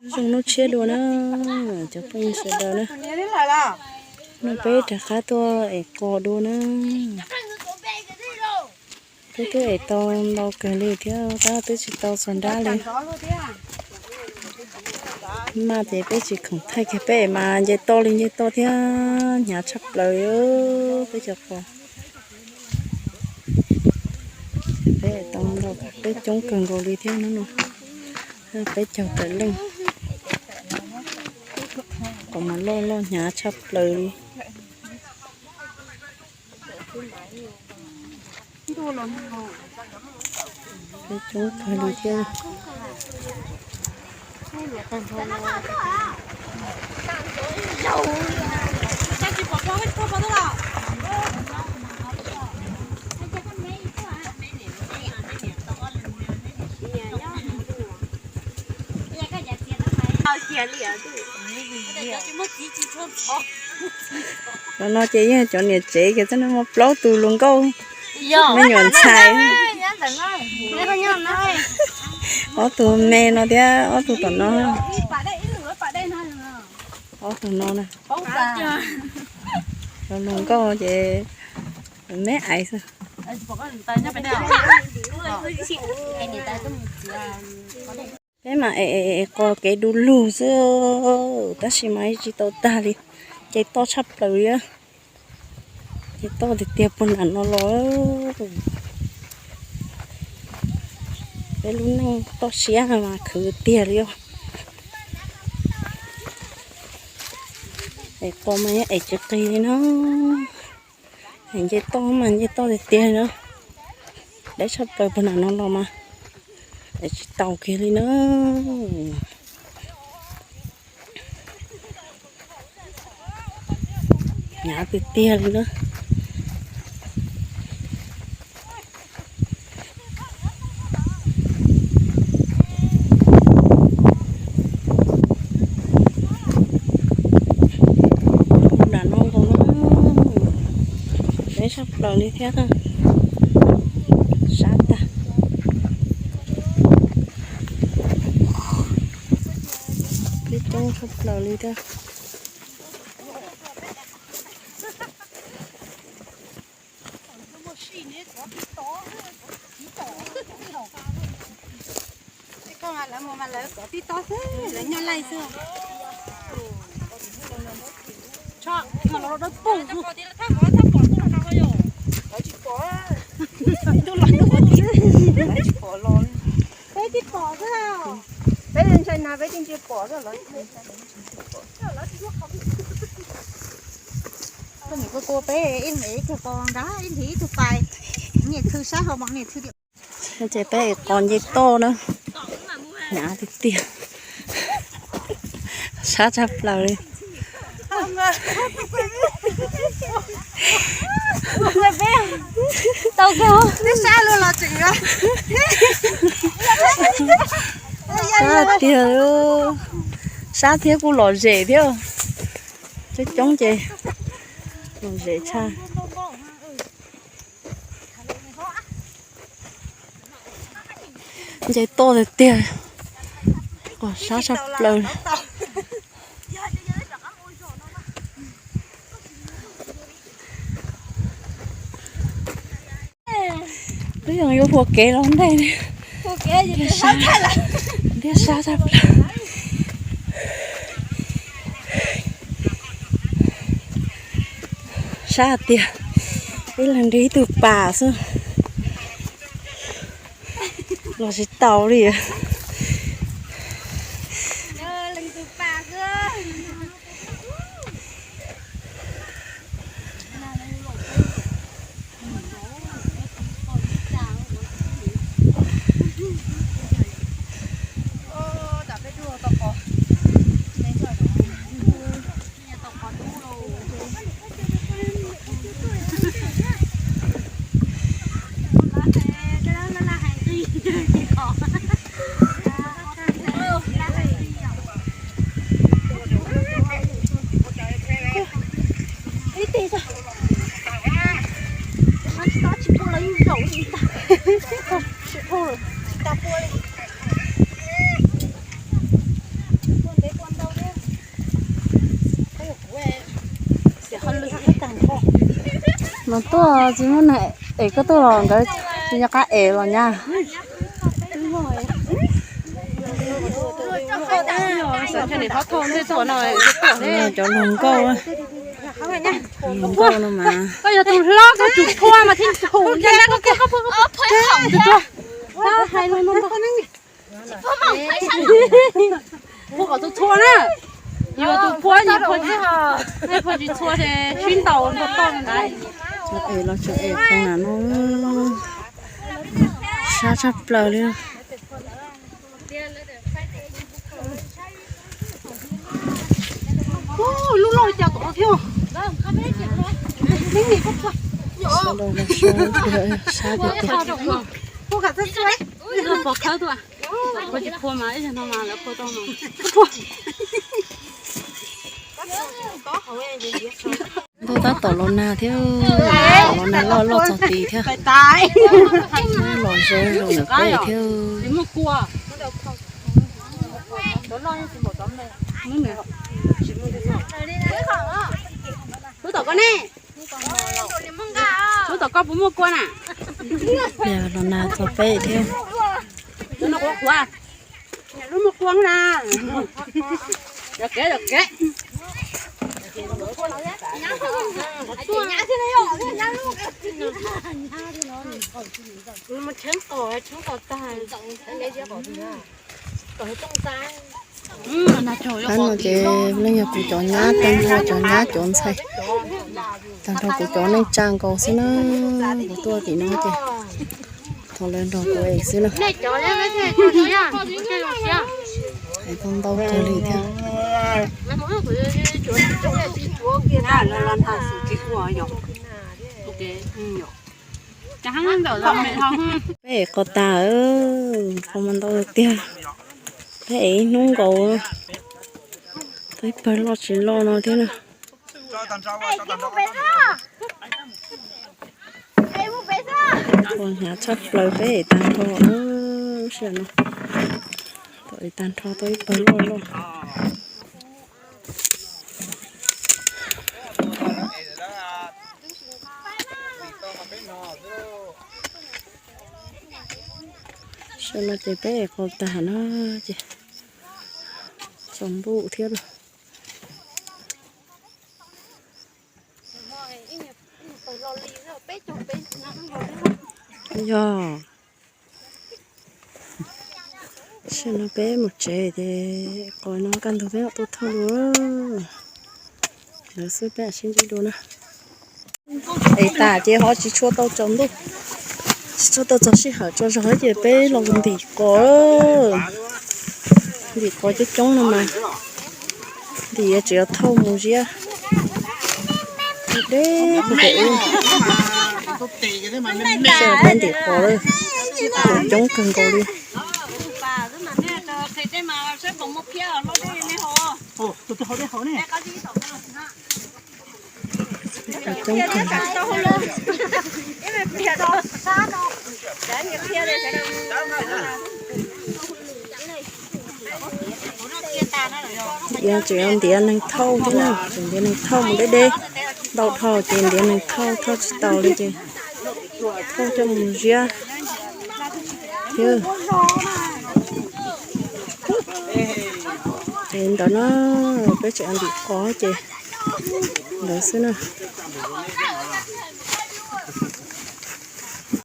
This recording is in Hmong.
Zoo noj tshiab dua na, cov phooj ywg sawv daws na. No peb rov qab tuaj ev qos dua na. Peb twb ev tau ntau kawg li thiab tab twb tsis tau txog nrab li. Maj ces peb tsis khoom thaij kiag, peb ev mas nce toj li nce toj thiab hnyav tshaj plaws peb cov qos. Peb ev tau ntau, peb coob kawg nkaus li thiab hnub no, peb caug tawm leej. Qos mas loj loj hnyav tshaj plaws li. Peb coob kawg li thiab. Cov no ces yog cov niam tsev ces txawm muaj plaub tus hluas nkauj, me nyuam ntxhais. Ob tug me no thiab ob tug tom no. Ob tug no na. Cov hluas nkauj ces me aiv xwb. Peb mas ev qos kev du lug xwb, tab sis mas tsis tau tag li, ces toj tshaj plaws li. Ces toj tiag tiag puag nram no los. Peb lub neej toj siab mas khwv tiag li os. Es qos mas yeej ev tsis qis li na. Es nce toj mas nce toj tiag tiag na. Deb tshaj plaws puag nram no los mas ev tsis tau kiag li na. Hnyav tiag tiag li na. Nram no nkaus na, deb tshaj plaws li thiab, sab tag. Peb coob tshaj plaws li thiab. Lawv mus mas lawv kov tib tob xwb, lawv nyob laij xwb. Tso, mas los dawb paug xwb. Lawv tsis pom, lawv tsis pom los, peb tsis pom xwb. Peb ntshai na, peb tsis ntsia pom xwb los. Koj nim kua kua peb ib leeg ib tug qos nrad, ib leeg ib tug pais, niam thw sab hauv mas niam thw diam. Ces peb qos nce toj na, hnyav tiag tiag, sab tshaj plaws li. Tau kiag, sab tiag, sab thiab kuj lom zem thiab, coob coob ces lom zem tshaj. Nce toj tiag tiag, qos sab tshaj plaws. Twb yog yuav puag kev los ntej, ntiab sab tshaj plaws. Sab tiag, ib leeg nrhiav ib tug pas xwb, los tsis tau li. Los tuaj tsis muaj neeg es koj tuaj los nkawd tsis nco qab es los nyab. Cov hluas nkauj, hluas nkauj no mas. Koj yog tus hlob koj tsum phua mas thiaj thaum ntej koj koj hais los no. Phua kom txhua txhua na. Yus tus phua, yus phua tsis txhua ces sib ntaus ntaus toj ntawd. Tseem es los tseem es qee na no, sab tshaj plaws li. Lub loj li cas tom no thiab. Sab tiag tiag. Pov khawb tuaj. Phua tsis phua mas ib zaug no mas lawv phua tau mas. Ntuj tab tom los nag thiab, los nag loj loj txog tid thiab. Los zoo zoo ntawm peb thiab. Lub tom koj ne? Lub tom koj puas muaj kua na? Los nag txog peb thiab. Lub muaj kua na. Yog kev, yog kev. Pab no ces leej yog kuv cov nyab tag nrho, cov nyab cov ntxhais tag nrho, kuv cov neej tsa nkaus xwb na. Kuv tuaj tim no ces thov lawv nrog kuv es xwb na. Hais tau ntau kawg li thiab. Peb es qos tas, qos mas ntau tiag. Peb es ib hnub nkaus, tau ib pawg loj tsis loj no thiab na. Ua hnyav tshaj plaws, peb es tag nrho, sij hawm no tau es tag nrho tau ib pawg loj loj. Sawv no ces peb es qos tag na ces tsaus ntuj thiab lauj. Yog, sawv no peb mus tsev ces qos no kaj ntug peb mam tuaj thauj dua. Lawv xwb peb mam sib ntsib dua na. Es tas ces ho tsis tshua tau tsaus ntuj, tsis tshua tau txog sij hawm tsaug zog ces peb los ntim qos. Ntim qos coob coob no mas ntim yuav tseem yuav thauj mus ziab. Deb puag pem ub. Peb ntim qos lawm, qos coob kawg nkaus li. Qos coob kawg. Yuav tseem yuav ntiav neeg thauj thiab na, tseem ntiav neeg thauj mus deb deb, ntau dhau ces ntiav neeg thauj, thauj tsis taus li ces thauj coj mus ziab thiab. Ces ntawd na, peb tseem ntim qos ces ntawd xwb na.